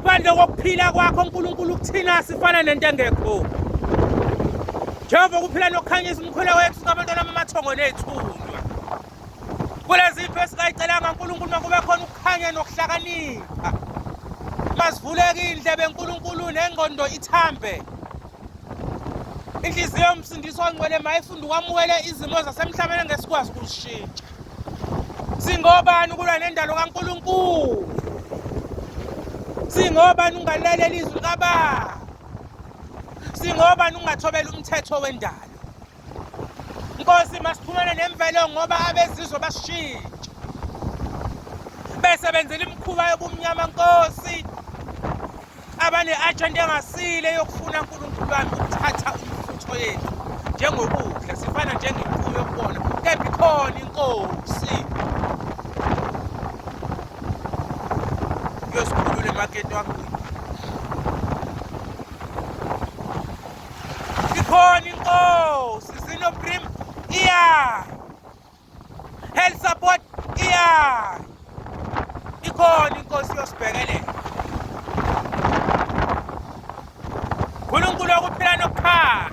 Ngaphandle kokuphila kwakho uNkulunkulu kuthina sifana nento engekho. Njengoba ukuphila nokukhanyisa umkhwelo wethu ngabantwana bamathongo nethunywa. Kulezi ipho esingayicelanga uNkulunkulu makube khona ukukhanya nokuhlakanipha. Masivuleke indlebe uNkulunkulu nengqondo ithambe. Inhliziyo yomsindisi ongcwele mayifunde ukwamukela izimo zasemhlabeni engesikwazi ukuzishintsha. Singobani ukulwa nendalo kaNkulunkulu? Singobani ungalalela izwi likaBaba? Singobani ungathobela umthetho wendalo? Nkosi, masixhumane nemvelo ngoba abezizwe basishintsha. Besebenzela imikhuba yobumnyama, Nkosi. Abane-agenda engasile yokufuna uNkulunkulu wami ukuthatha umfutho yethu njengokudla, sifana njengemfuyo yokubona, kepha ikhona inkosi yosikhulula emakethe wagwini. Ikhona inkosi Zinoprim iya health support iya ikhona inkosi yosibhekelela. uNkulunkulu wokuphila nokukhanya,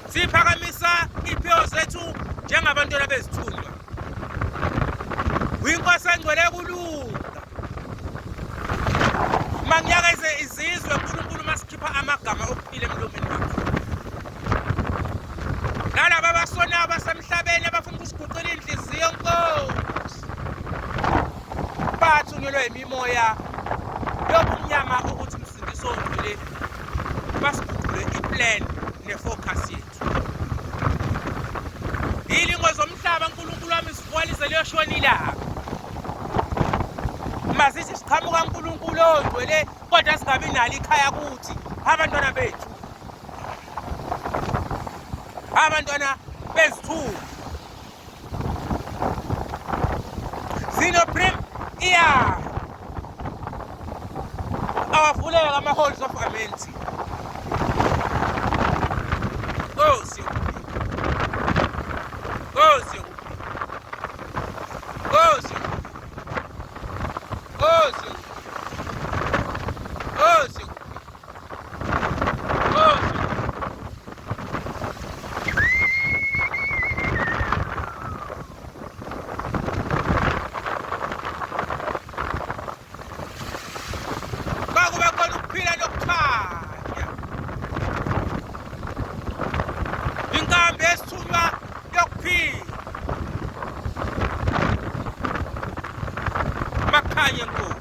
siphakamisa iphiwo zethu njengabantwana bezithunywa. Uyinkosi engcwele yokulunga. Mangiyakeze izizwe uNkulunkulu masikhipha amagama okuphila emlomeni wethu. Nalaba abasonayo abasemhlabeni abafuna ukusiguqela inhliziyo Nkosi, bathunyelwe imimoya yobumnyama ukuthi msindiso ongcwele basiguqule iplan nefocus yethu. Ilingo zomhlaba uNkulunkulu wami zivuka lize liyoshona ilanga. Masithi siqhamuka uNkulunkulu ongcwele kodwa singabi nalo ikhaya kuthi abantwana bethu, abantwana bezithunywa. Zinoprim iya awavuleka ama-halls of amenity. Nkosi yokuphila, Nkosi yokuphila, Nkosi yokuphila, Nkosi yokuphila, Nkosi yokuphila, Nkosi yokuphila. Makube khona ukuphila nokukhanya. Inkambi esithunywa yokuphila. Makhanye Nkosi.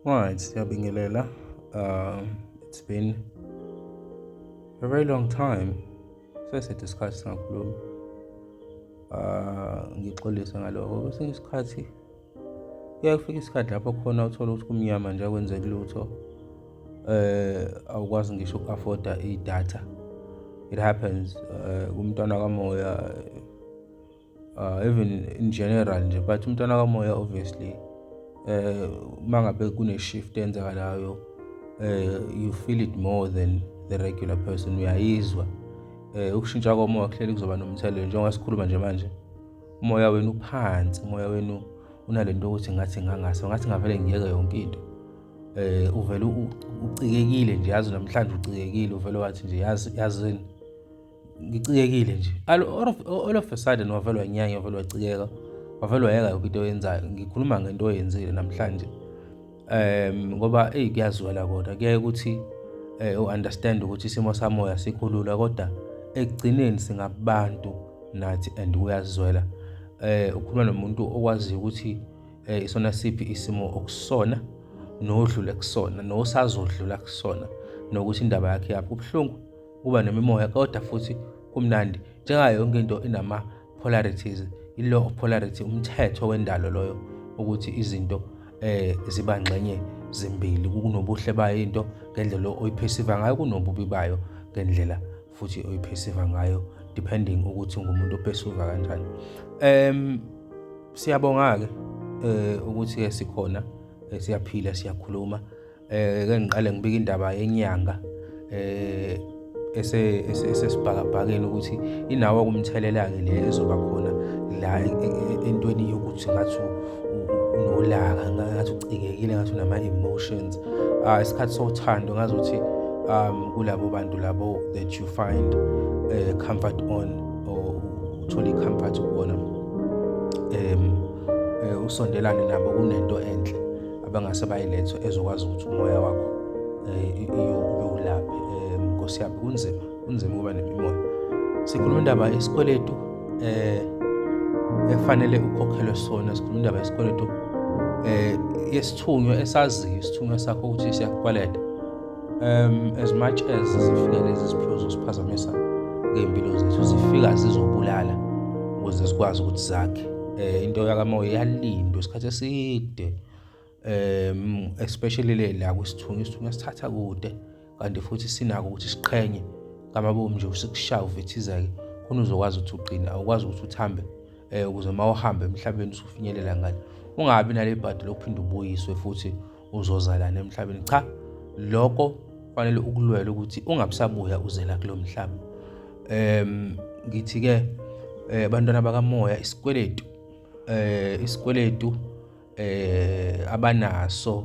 Right, siyabingelela. It's been a very long time. Seside isikhathi singakhulumi. Ngixolise ngalokho. Kwesinye isikhathi kuyaye kufike isikhathi lapho khona uthola ukuthi kumnyama nje akwenzeki lutho. Awukwazi ngisho uku-afforda idatha. It happens kumntwana kamoya, even in general nje, but umntwana kamoya obviously uma ngabe kune-shift eyenzakalayo, you feel it more than the regular person. Uyayizwa ukushintsha komoya kuhleli kuzoba nomthelela. Njengoba sikhuluma nje manje, umoya wenu uphansi, umoya wenu Unalento ukuthi ngathi ngangase ngathi ngavele ngiyeke yonke into. Uvele ucikekile nje, yazi namhlanje ucikekile, uvele wathi nje yazi yazini ngicikekile nje. All of a sudden wavele wanyanya, wavele wacikeka, wavele wayeka yonke into oyenzayo. Ngikhuluma ngento oyenzile namhlanje. Ngoba eyi kuyazwela kona, kuyaye ukuthi u-understand ukuthi isimo samoya sikhulula, kodwa ekugcineni singabantu nathi and kuyazwela. Ukhuluma nomuntu okwaziyo ukuthi isona siphi isimo okusona nodlule kusona nosazodlula kusona, nokuthi indaba yakhe yaphi. Kubuhlungu kuba nemimoya, kodwa futhi kumnandi. Njengayo yonke into inama-polarities, i-law of polarity, umthetho wendalo loyo, ukuthi izinto ziba ngxenye zimbili. Kunobuhle bayo into ngendlela oyiperceive ngayo, kunobubi bayo ngendlela futhi oyiperceive ngayo, depending ukuthi ungumuntu operceive kanjani. Siyabonga-ke ukuthi-ke sikhona, siyaphila, siyakhuluma. Ke ngiqale ngibike indaba yenyanga esesibhakabhakeni ukuthi inawo kumthelela-ke le ezoba khona la entweni yokuthi ngathi unolaka, ngathi ucikekile, ngathi unama-emotions. Isikhathi sothando ngazuthi kulabo bantu labo that you find comfort on, or uthole i-comfort kubona, usondelane nabo, kunento enhle abangase bayilethe ezokwazi ukuthi umoya wakho ube ulaphe. Nkosi yami, kunzima, kunzima ukuba nemimoya. Sikhuluma indaba yesikweletu efanele ukhokhelwe sona. Sikhuluma indaba yesikweletu yesithunywa esaziyo isithunywa sakho ukuthi siyakukweleta. As much as zifika lezi ziphiwo zosiphazamisa ngey'mpilo zethu, zifika zizobulala ukuze zikwazi ukuthi zakhe. Into yakamoya iyalindwa isikhathi eside, especially le la kwisithunywa. Isithunywa sithatha kude, kanti futhi sinako ukuthi siqhenye ngamabomu nje, usikushaya uvithizeke khona uzokwazi ukuthi ugcine. Awukwazi ukuthi uthambe ukuze uma uhambe emhlabeni usufinyelela ngale, ungabi nale bhadi lokuphinde ubuyiswe futhi uzozalana emhlabeni. Cha, lokho fanele ukulwela ukuthi ungabisabuya uzela kulo mhlaba. Ngithi ke bantwana bakamoya, isikweletu isikweletu abanaso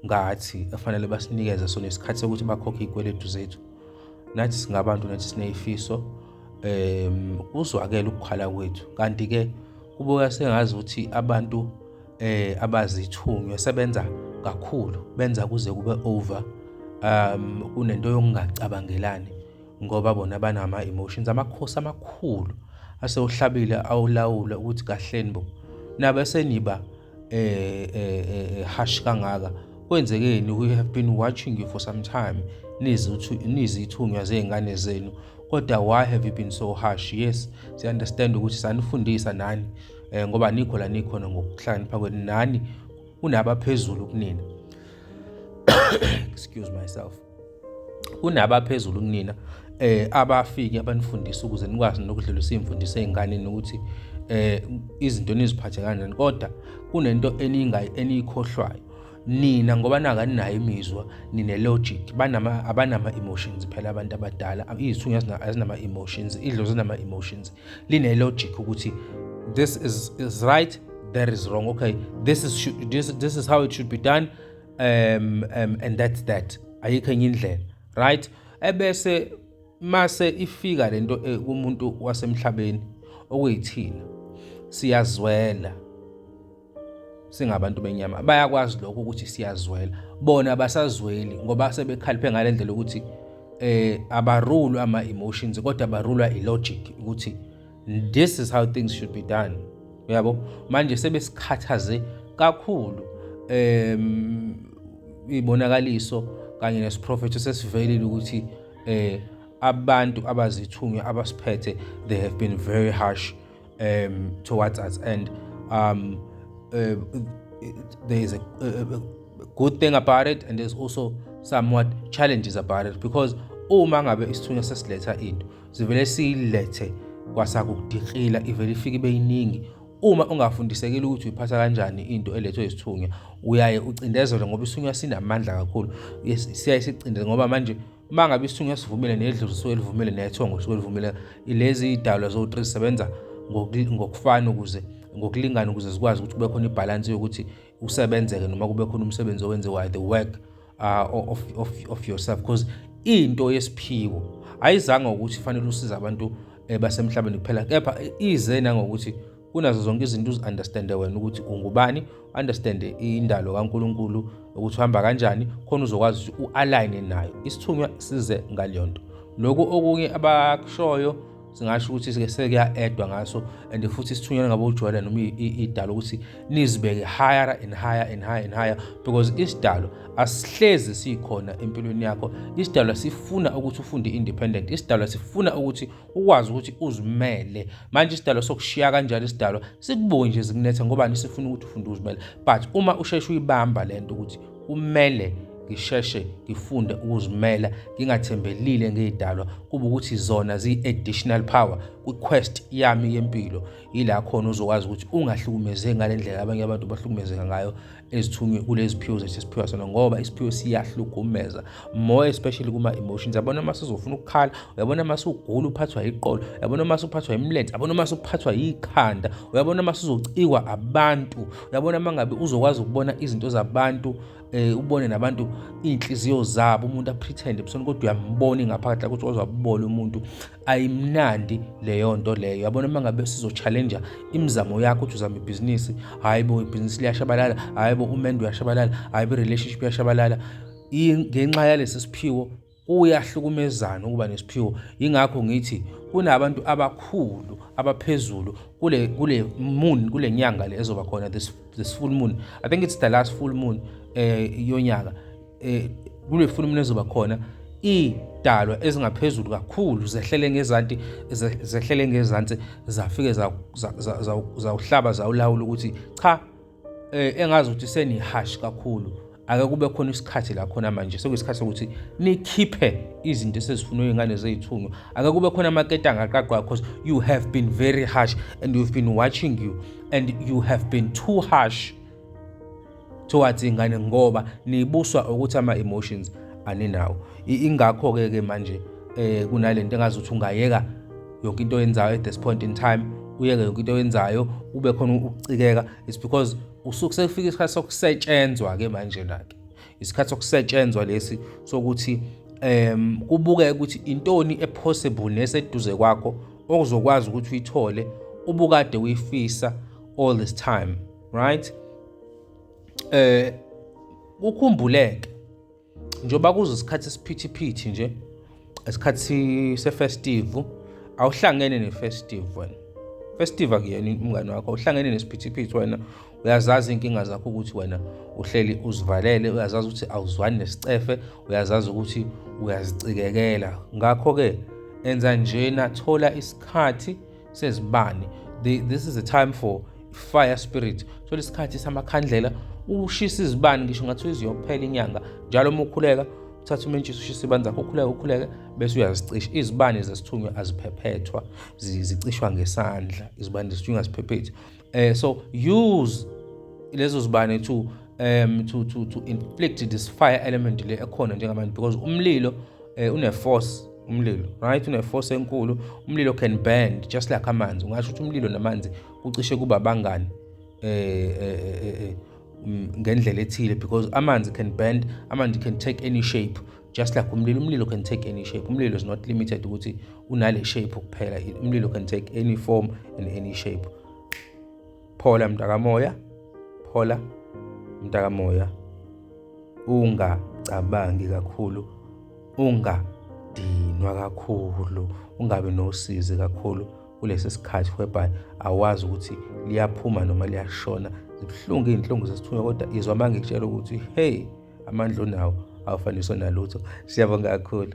ngathi afanele basinikeze sona, isikhathi sokuthi bakhokhe iy'kweletu zethu. Nathi singabantu, nathi sineyifiso. Kuzwakele ukukhala kwethu, kanti-ke kubuka sengazi ukuthi abantu abazithunywa sebenza kakhulu, benza kuze kube over. Kunento yokungacabangelani ngoba bona banama-emotions. Amakhosi amakhulu asewuhlabile awulawula ukuthi kahleni bo, nabe seniba harsh kangaka, kwenzekeni? We have been watching you for some time, nizithunywa zey'ngane zenu, kodwa why have you been so harsh? Yes, siya-understand ukuthi sanifundisa nani, ngoba nikho la nikhona ngokuhlakanipha kwenu, nani kunabaphezulu kunina, excuse myself, kunabaphezulu kunina abafike abanifundisa ukuze nikwazi nokudlulisa iy'mfundiso ey'nganeni ukuthi izinto niziphathe kanjani. Kodwa kunento eningayi eniyikhohlwayo nina, ngoba nakaninayo imizwa, nine-logic. Banama abanama-emotions phela abantu abadala. Iy'thunywa azinama-emotions, idlozi zinama-emotions, line-logic ukuthi this is right, that is wrong, okay, this is how it should be done, and that's that, ayikho enye indlela, right? Ebese mase ifika lento kumuntu wasemhlabeni okuyithina, siyazwela singabantu benyama. Bayakwazi lokho ukuthi siyazwela, bona abasazweli ngoba sebekhaliphe ngale ndlela ukuthi abarulwa ama emotions, kodwa barulwa i-logic ukuthi this is how things should be done, uyabo. Manje sebesikhathaze kakhulu. Ibonakaliso kanye nesiprofetho sesivelile ukuthi abantu abazithunywa abasiphethe, they have been very harsh towards us, and there is a good thing about it and there's also somewhat challenges about it, because uma ngabe isithunywa sesiletha into, sivele siyilethe kwasakudikila, ivele ifike ibe yiningi. Uma ungafundisekile ukuthi uyiphatha kanjani into elethwe isithunywa, uyaye ucindezelwe ngoba isithunywa sinamandla kakhulu. Siyaye sicindezele ngoba manje uma ngabe isithunywa sivumile, nedlozi lisuke livumile, nethongo lisuke livumile, lezi idalwa zo-three zisebenza ngokufana ukuze ngokulingana ukuze zikwazi ukuthi kube khona ibhalansi yokuthi usebenzeke noma kube khona umsebenzi owenziwayo, the work of yourself, because into yesiphiwo ayizange ukuthi fanele usize abantu basemhlabeni kuphela, kepha ize nangokuthi kunazo zonke izinto uzi-understande wena ukuthi ungubani, understand indalo kaNkulunkulu ukuthi uhamba kanjani, khona uzokwazi ukuthi u-align nayo. Isithunywa size ngaleyo nto. Lokhu okunye abakushoyo singasho ukuthi sike sekuya-edwa ngaso, and futhi isithunywa ngabe ujwayele noma idalo ukuthi nizibeke higher and higher and higher and higher, because isidalo asihlezi sikhona empilweni yakho. Isidalo sifuna ukuthi ufunde independent, isidalo sifuna ukuthi ukwazi ukuthi uzimele. Manje isidalo sokushiya kanjalo, isidalo sikubuke nje zikunetha ngoba sifuna ukuthi ufunde uzimele. But uma usheshe uyibamba lento ukuthi kumele ngisheshe ngifunde ukuzimela ngingathembelile ngey'dalwa, kuba ukuthi zona ziyi-additional power kwi-quest yami yempilo, yila khona uzokwazi ukuthi ungahlukumezeki ngale ndlela abanye abantu bahlukumezeka ngayo ezithunywe kulezi ziphiwo zethu esiphiwa sona, ngoba isiphiwo siyahlukumeza, more especially kuma-emotions. Yabona uma sizofuna ukukhala, uyabona uma sugula uphathwa yiqolo, uyabona uma suphathwa imilenze, uyabona uma suphathwa yikhanda, uyabona uma sizocikwa abantu, uyabona uma ngabe uzokwazi ukubona izinto zabantu, ubone nabantu iy'nhliziyo zabo, umuntu apretend ebusweni kodwa uyambona ingaphakathi ukuthi waze umuntu. Ayimnandi leyo nto leyo. Yabona uma ngabe sizo-challenge imizamo yakho ukuthi uzama ibhizinisi, hhayi bo, ibhizinisi liyashabalala, hhayi bo, umendo uyashabalala, hhayi bo, i-relationship iyashabalala ngenxa yalesi siphiwo. Kuyahlukumezana ukuba nesiphiwo. Yingakho ngithi kunabantu abakhulu abaphezulu kule moon, kule nyanga le ezoba khona, this full moon. I think it's the last full moon yonyaka. Kule full moon ezoba khona, idalwa ezingaphezulu kakhulu zehlele ngezansi, zehlele ngezansi, zafike zawuhlaba zawulawula ukuthi cha, engazi ukuthi seniharsh kakhulu, ake kube khona isikhathi la khona manje sekuyisikhathi sokuthi nikhiphe izinto esezifunwe iy'ngane zey'thunywa, ake kube khona amaketanga aqaqwa, because you have been very harsh and we've been watching you and you have been too harsh towards iy'ngane, ngoba nibuswa ukuthi ama-emotions aninawo. Ingakho-ke ke manje kunalento engazi ukuthi ungayeka yonke into oyenzayo at this point in time, uyeke yonke into oyenzayo, ube khona ukucikeka. It's because usuke sekufika isikhathi sokusetshenzwa-ke manje la-ke, isikhathi sokusetshenzwa lesi sokuthi kubukeke ukuthi intoni epossible neseduze kwakho okuzokwazi ukuthi uyithole ubukade uyifisa all this time, right? Ukhumbuleke njengoba kuze isikhathi esiphithiphithi nje, isikhathi sefestive, awuhlangene nefestive wena. Festive akuyena umngane wakho, awuhlangene nesiphithiphithi wena. Uyazazi inkinga zakho ukuthi wena uhleli uzivalele, uyazazi ukuthi awuzwani nesicefe, uyazazi ukuthi uyazicikekela. Ngakho-ke enza njena, thola isikhathi sezibane. This is a time for fire spirit. Thola isikhathi samakhandlela, ushisa izibane, ngisho ngathi iziyophela inyanga. Njalo uma ukhuleka, uthatha umentshisi, ushisa izibane zakho, ukhuleke, ukhuleke, bese uyazicisha izibane zesithunywa. Aziphephethwa, zicishwa ngesandla. Izibane zesithunywa aziphephethi. So use lezo zibane to inflict this fire element le ekhona njengamanje, because umlilo une force, umlilo, right, une force enkulu. Umlilo can bend just like amanzi. Ungasho ukuthi umlilo namanzi kucishe kuba abangani ngendlela ethile, because amanzi can bend, amanzi can take any shape, just like umlilo. Umlilo can take any shape. Umlilo is not limited ukuthi unale shape kuphela. Umlilo can take any form and any shape. Phola mntakamoya, phola mntakamoya, ungacabangi kakhulu, ungadinwa kakhulu, ungabi nosizi kakhulu kulesi sikhathi whereby awazi ukuthi liyaphuma noma liyashona. Zibuhlungu iy'nhlungu zesithunywa, kodwa izwa uma ngikutshela ukuthi hey, amandla onawo awufaniswa nalutho. Siyabonga kakhulu.